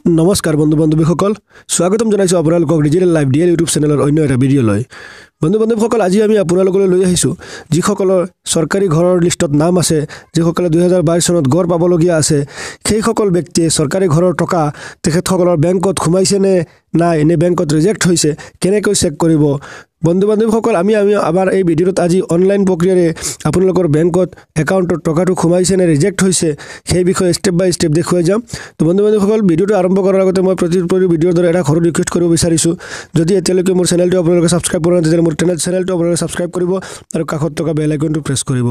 নমস্কাৰ বন্ধু বান্ধৱীসকল, স্বাগতম জনাইছোঁ আপোনালোকক ডিজিটেল লাইভ ডিএল ইউটিউব চেনেলৰ অন্য এটা ভিডিঅ'লৈ। বন্ধু বান্ধৱীসকল, আজি আমি আপোনালোকলৈ লৈ আহিছোঁ যিসকলৰ চৰকাৰী ঘৰৰ লিষ্টত নাম আছে, যিসকলে 2022 চনত ঘৰ পাবলগীয়া আছে, সেইসকল ব্যক্তিয়ে চৰকাৰী ঘৰৰ টকা তেখেতসকলৰ বেংকত সোমাইছে নে নাই, নে বেংকত ৰিজেক্ট হৈছে, কেনেকৈ চেক কৰিব। বন্ধু বান্ধৱীসকল, আমি আমি আমাৰ এই ভিডিঅ'টোত আজি অনলাইন প্ৰক্ৰিয়াৰে আপোনালোকৰ বেংকত একাউণ্টত টকাটো সোমাইছে নে ৰিজেক্ট হৈছে সেই বিষয়ে ষ্টেপ বাই ষ্টেপ দেখুৱাই যাম। তো বন্ধু বান্ধৱীসকল, ভিডিঅ'টো আৰম্ভ কৰাৰ আগতে মই প্ৰতি ভিডিঅ'ৰ দৰে এটা সৰু ৰিকুৱেষ্ট কৰিব বিচাৰিছোঁ। যদি এতিয়ালৈকে মোৰ চেনেলটো আপোনালোকে ছাবস্ক্ৰাইব কৰা নাই, তেতিয়াহ'লে মোৰ চেনেলটো আপোনালোকে ছাবস্ক্ৰাইব কৰিব আৰু কাষত থকা বেল আইকনটো প্ৰেছ কৰিব।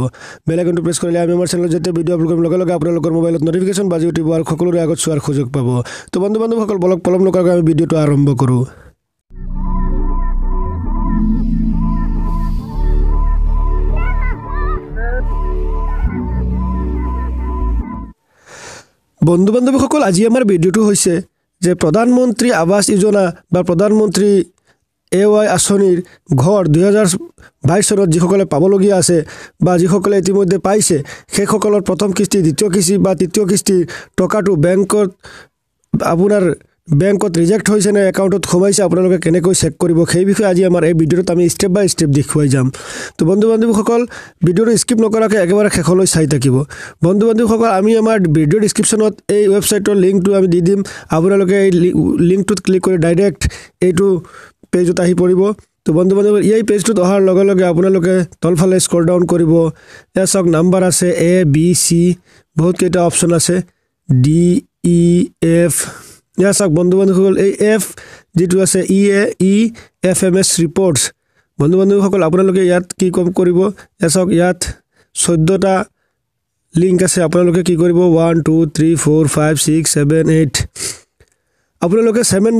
বেল আইকনটো প্ৰেছ কৰিলে আমি আমাৰ চেনেলত যেতিয়া ভিডিঅ' আপলোড কৰিম, লগে লগে আপোনালোকৰ মোবাইলত ন'টিফিকেশ্যন বাজি উঠিব আৰু সকলোৰে আগত চোৱাৰ সুযোগ পাব। তো বন্ধু বান্ধৱীসকল, বলক পলম নকৰাকৈ আমি ভিডিঅ'টো আৰম্ভ কৰোঁ। বন্ধু বান্ধৱীসকল, আজি আমাৰ ভিডিঅ'টো হৈছে যে প্ৰধানমন্ত্ৰী আৱাস যোজনা বা প্ৰধানমন্ত্ৰী এ ৱাই আঁচনিৰ ঘৰ 2022 চনত যিসকলে পাবলগীয়া আছে বা যিসকলে ইতিমধ্যে পাইছে, সেইসকলৰ প্ৰথম কিস্তি, দ্বিতীয় কিস্তি বা তৃতীয় কিস্তিৰ টকাটো বেংকত আপোনাৰ বেংকত ৰিজেক্ট হৈছে নে একাউণ্টত সোমাইছে, আপোনালোকে কেনেকৈ চেক কৰিব সেই বিষয়ে আজি আমাৰ এই ভিডিঅ'টোত আমি ষ্টেপ বাই ষ্টেপ দেখুৱাই যাম। তো বন্ধু বান্ধৱীসকল, ভিডিঅ'টো স্কিপ নকৰাকৈ একেবাৰে শেষলৈ চাই থাকিব। বন্ধু বান্ধৱীসকল, আমি আমাৰ ভিডিঅ' ডিছক্ৰিপশ্যনত এই ৱেবছাইটৰ লিংকটো আমি দি দিম। আপোনালোকে এই লিংকটোত ক্লিক কৰি ডাইৰেক্ট এইটো পেজত আহি পৰিব। তো বন্ধু বান্ধৱী, এই পেজটোত অহাৰ লগে লগে আপোনালোকে তলফালে স্ক্ৰল ডাউন কৰিব। ইয়াত চাওক নাম্বাৰ আছে এ বি চি, বহুতকেইটা অপশ্যন আছে, ডি ই এফ। ইয়াত চাওক বন্ধু বান্ধৱীসকল, এই এফ যিটো আছে E A E F M S reports. বন্ধু বান্ধৱীসকল, আপোনালোকে ইয়াত কি কম কৰিব, ইয়াত চাওক ইয়াত 14টা লিংক আছে। আপোনালোকে কি কৰিব, 1 2 3 4 5 6 7 8, আপোনালোকে ছেভেন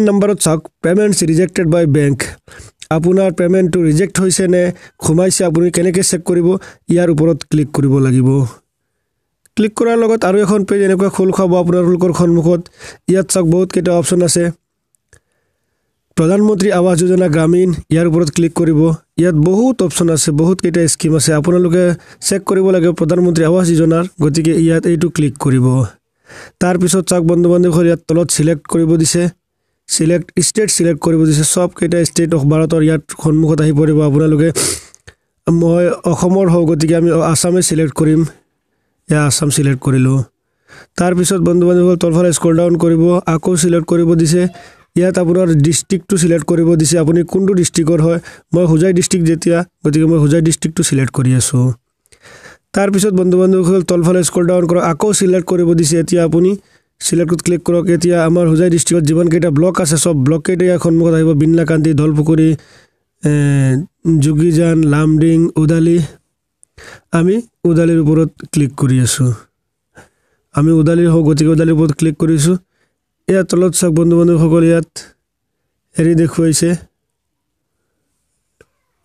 নাম্বাৰত চাওক পে'মেণ্টছ ৰিজেক্টেড বাই বেংক। আপোনাৰ পে'মেণ্টটো ৰিজেক্ট হৈছে নে সোমাইছে আপুনি কেনেকৈ চেক কৰিব, ইয়াৰ ওপৰত ক্লিক কৰিব লাগিব। ক্লিক কৰাৰ লগত আৰু এখন পেজ এনেকুৱা খোল খাব আপোনালোকৰ সন্মুখত। ইয়াত চাওক বহুতকেইটা অপশ্যন আছে। প্ৰধানমন্ত্ৰী আৱাস যোজনা গ্ৰামীণ, ইয়াৰ ওপৰত ক্লিক কৰিব। ইয়াত বহুত অপশ্যন আছে, বহুতকেইটা স্কিম আছে, আপোনালোকে চেক কৰিব লাগিব প্ৰধানমন্ত্ৰী আৱাস যোজনাৰ, গতিকে ইয়াত এইটো ক্লিক কৰিব। তাৰপিছত চাওক বন্ধু বান্ধৱীসকল, ইয়াত তলত চিলেক্ট কৰিব দিছে, চিলেক্ট ষ্টেট চিলেক্ট কৰিব দিছে। চবকেইটা ষ্টেট অফ ভাৰতৰ ইয়াত সন্মুখত আহি পৰিব। আপোনালোকে, মই অসমৰ হওঁ, গতিকে আমি আছামে চিলেক্ট কৰিম। এয়া আছাম চিলেক্ট কৰিলোঁ। তাৰপিছত বন্ধু বান্ধৱীসকল, তলফালে স্ক্ৰল ডাউন কৰিব, আকৌ চিলেক্ট কৰিব দিছে। ইয়াত আপোনাৰ ডিষ্ট্ৰিক্টটো চিলেক্ট কৰিব দিছে, আপুনি কোনটো ডিষ্ট্ৰিক্টৰ হয়। মই হোজাই ডিষ্ট্ৰিক্ট যেতিয়া, গতিকে মই হোজাই ডিষ্ট্ৰিক্টটো চিলেক্ট কৰি আছোঁ। তাৰপিছত বন্ধু বান্ধৱীসকল, তলফালে স্ক্ৰল ডাউন কৰক, আকৌ চিলেক্ট কৰিব দিছে। এতিয়া আপুনি চিলেক্টত ক্লিক কৰক। এতিয়া আমাৰ হোজাই ডিষ্ট্ৰিক্টত যিমানকেইটা ব্লক আছে, চব ব্লককেইটা ইয়াৰ সন্মুখত আহিব। বিন্নাকান্দি, ধলপুখুৰী, যোগীজান, লামডিং, উদালি। আমি উদালিৰ ওপৰত ক্লিক কৰি আছোঁ। আমি উদালিৰ হওঁ, গতিকে উদালিৰ ওপৰত ক্লিক কৰিছোঁ। ইয়াত তলত চাওক বন্ধু বান্ধৱীসকল, ইয়াত হেৰি দেখুৱাইছে,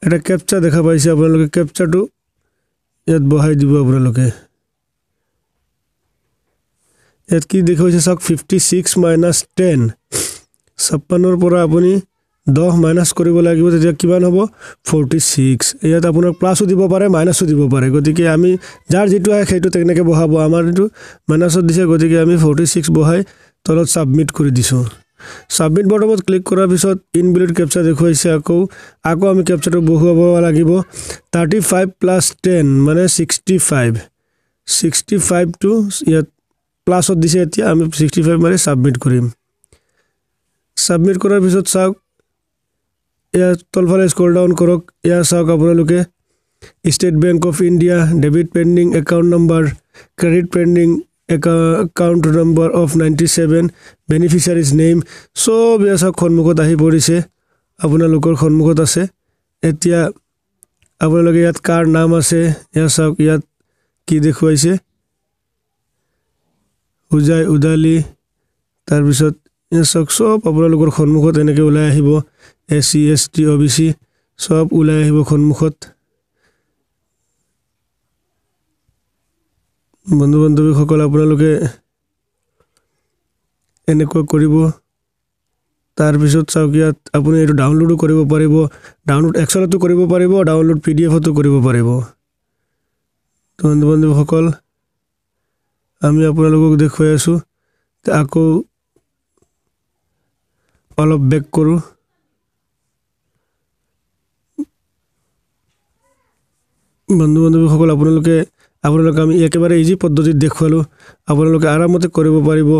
এটা কেপচা দেখা পাইছে। আপোনালোকে কেপচাটো ইয়াত বহাই দিব। আপোনালোকে ইয়াত কি দেখুৱাইছে চাওক, 56 মাইনাছ 10, 56ৰ পৰা আপুনি 10 মাইনাছ কৰিব লাগিব, তেতিয়া কিমান হ'ব, 46। ইয়াত আপোনাক প্লাছো দিব পাৰে, মাইনাছো দিব পাৰে, গতিকে আমি যাৰ যিটো আহে সেইটো তেনেকৈ বহাব। আমাৰ এইটো মাইনাছত দিছে, গতিকে আমি 46 বহাই তলত ছাবমিট কৰি দিছোঁ। ছাবমিট বটনত ক্লিক কৰাৰ পিছত ইনভেলিড কেপচা দেখুৱাইছে। আকৌ আকৌ আমি কেপচাটো বহুৱাব লাগিব। 35 প্লাছ 10 মানে 65, 65টো ইয়াত প্লাছত দিছে। এতিয়া আমি 65 মাৰি ছাবমিট কৰিম। ছাবমিট কৰাৰ পিছত চাওক ইয়াত তলফালে স্ক্ৰল ডাউন কৰক। ইয়াত চাওক আপোনালোকে State Bank of India debit pending account number, credit pending account number of 97, beneficiaries name, চব ইয়াত চাওক সন্মুখত আহি পৰিছে, আপোনালোকৰ সন্মুখত আছে। এতিয়া আপোনালোকে ইয়াত কাৰ নাম আছে, ইয়াত চাওক ইয়াত কি দেখুৱাইছে, হোজাই উদালি। তাৰপিছত ইয়াত চাওক চব আপোনালোকৰ সন্মুখত এনেকৈ ওলাই আহিব। S C, S T, O' B C চব ওলাই আহিব সন্মুখত। বন্ধু বান্ধৱীসকল, আপোনালোকে এনেকুৱা কৰিব। তাৰপিছত চাওক ইয়াত আপুনি এইটো ডাউনলোডো কৰিব পাৰিব, ডাউনলোড এক্সেলতো কৰিব পাৰিব, ডাউনলোড পি ডি এফতো কৰিব পাৰিব। বন্ধু বান্ধৱীসকল, আমি আপোনালোকক দেখুৱাই আছোঁ। আকৌ অলপ বেক কৰোঁ। বন্ধু বান্ধৱীসকল, আপোনালোকে আমি একেবাৰে ইজি পদ্ধতিত দেখুৱালোঁ, আপোনালোকে আৰামতে কৰিব পাৰিব।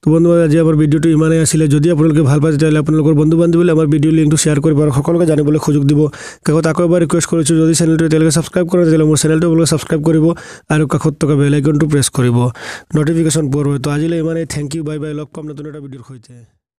তো বন্ধু, আজি আমাৰ ভিডিঅ'টো ইমানেই আছিলে। যদি আপোনালোকে ভাল পায় তেতিয়াহ'লে আপোনালোকৰ বন্ধু বান্ধৱীলৈ আমাৰ ভিডিঅ' লিংকটো শ্বেয়াৰ কৰিব আৰু সকলোকে জানিবলৈ সুযোগ দিব। কাষত আকৌ এবাৰ ৰিকুৱেষ্ট কৰিছোঁ, যদি চেনেলটো এতিয়ালৈকে ছাবস্ক্ৰাইব কৰা তেতিয়াহ'লে মোৰ চেনেলটো আপোনালোকে ছাবস্ক্ৰাইব কৰিব আৰু কাষত থকা বেল আইকনটো প্ৰেছ কৰিব ন'টিফিকেশ্যন পোৱাৰ বাবে। তো আজিলৈ ইমানেই, thank U, bye bye, লগ পাম নতুন এটা ভিডিঅ'ৰ সৈতে।